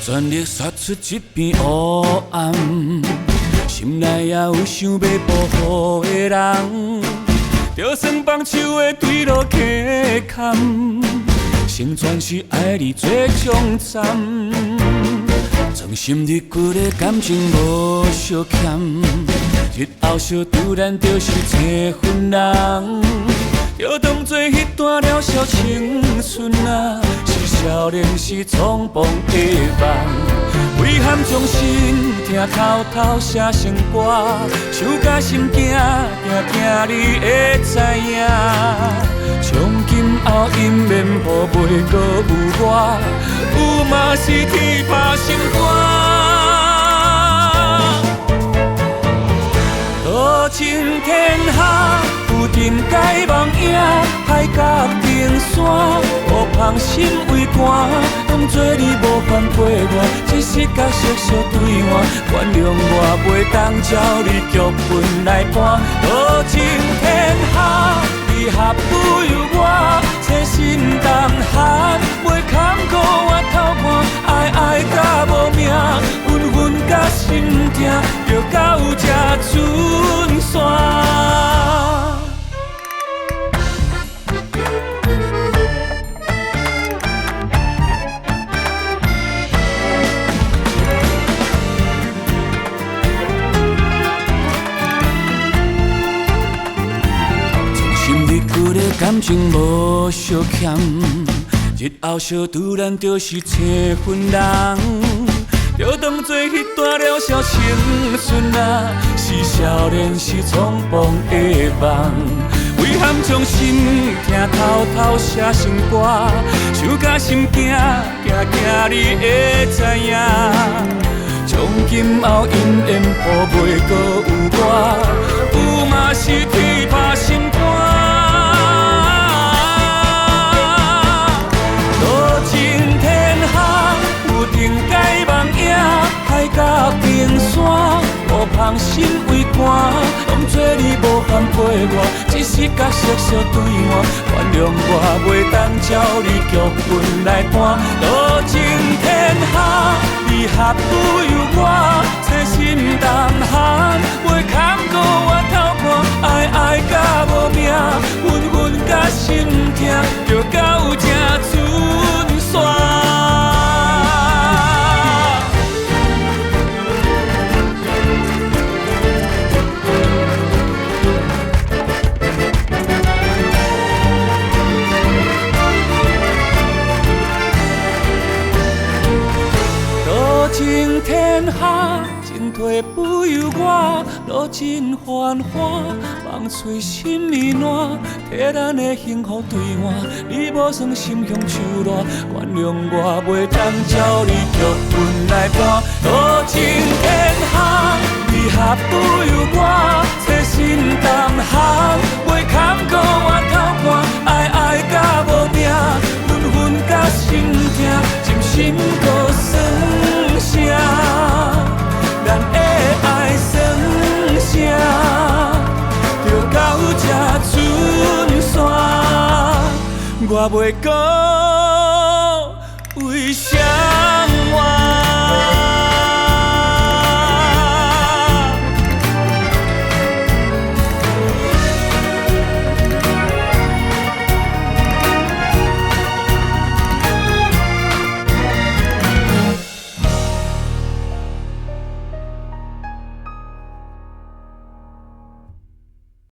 全力殺出這片黑暗，心內也有想欲保護的人，就算放手會墜落溪坎，成全是愛你最終站。專心入骨的感情無相欠，日後相拄咱就是找分人，就當作彼段了小青春啊，是少年時創夢的夢。遺憾將心疼偷偷寫成歌，想甲心驚驚驚你會知影。從今後陰面簿袂閣有我，有嘛是鐵拍心肝。多情天下，有定界望影，海角冰山，烏芳心為寒。當作你無反背我，只是角色相對換，原諒我袂當照你劇本來搬。多情天下，離合不由我，凄心重寒，袂堪閣回頭看，愛愛甲無命，分分甲心疼，就到這陣線。感情無相欠，日後相拄咱就是找分人，就當作彼段了小青春啊，是少年時創夢的夢。遺憾將心疼偷偷寫成歌，想甲心驚驚驚你會知影。從今後陰緣簿袂閣有我，有嘛是鐵拍心肝。多情天下，有定界望影，海角冰山，烏芳心為寒。當作你無反背我，只是角色相對換，原諒我袂當照你劇本來搬。多情天下，離合不由我，凄心重寒，袂堪閣回頭看，愛愛甲無命，分分甲心疼，就到這陣線。多情天下，進退不由我，落盡繁華，夢碎心意爛，替咱的幸福對換，你無算心雄手爛，原諒我袂當照你劇本來搬。多情天下，離合不由我，凄心重寒，袂堪閣回頭看，愛愛甲無命，分分甲心疼，真心閣算啥？咱的愛算啥？就到這陣線，我袂講為啥物。